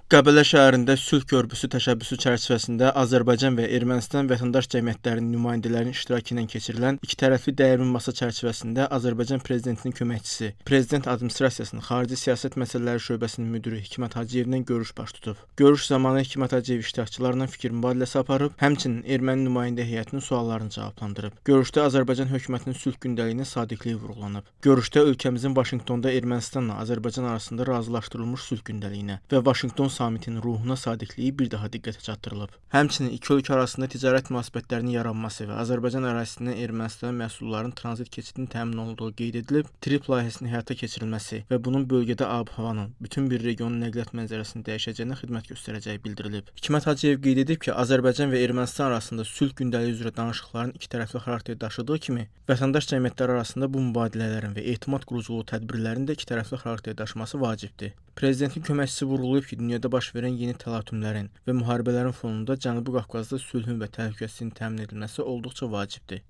Qəbələ şəhərində sülh körpüsü təşəbbüsü çərçivəsində Azərbaycan və Ermənistan vətəndaş cəmiyyətlərinin nümayəndələrinin iştirakı ilə keçirilən ikitərəfli dəyirmi masa çərçivəsində Azərbaycan Prezidentinin köməkçisi, Prezident Administrasiyasının Xarici Siyasət Məsələləri şöbəsinin müdiri Hikmət Hacıyevlə görüş baş tutub. Görüş zamanı Hikmət Hacıyev iştirakçılarla fikir mübadiləsi aparıb, həmçinin erməni nümayəndə heyətinin suallarını cavablandırıb. Görüşdə Azərbaycan hökumətinin sülh gündəliyinə sadiqliyi vurğulanıb. Görüşdə ölkəmizin Vaşinqtonda Ermənistanla Azərbaycan arasında razılaşdırılmış sülh gündəliyinə və Vaşinqton samitinin ruhuna sadiqliyi bir daha diqqətə çatdırılıb. Həmçinin iki ölkə arasında ticarət münasibətlərinin yaranması və Azərbaycan ərazisindən Ermənistana məhsulların tranzit keçidinin təmin olunduğu qeyd edilib, TRIP layihəsinin həyata keçirilməsi və bunun bölgədə ab-havanın, bütün bir regionun nəqliyyat mənzərəsinin dəyişəcəyinə xidmət göstərəcəyi bildirilib. Hikmət Hacıyev qeyd edib ki, Azərbaycan və Ermənistan arasında sülh gündəliyi üzrə danışıqların ikitərəfli xarakter daşıdığı kimi, vətəndaş cəmiyyətləri arasında bu mübadilələrin və etimad quruculuğu tədbirlərinin də ikitərəfli xarakter daşıması vacibdir. Prezidentin köməkçisi vurğulayıb ki, dünyada baş verən yeni təlatümlərin və müharibələrin fonunda Cənubi Qafqazda sülhün və təhlükəsizliyin təmin edilməsi olduqca vacibdir.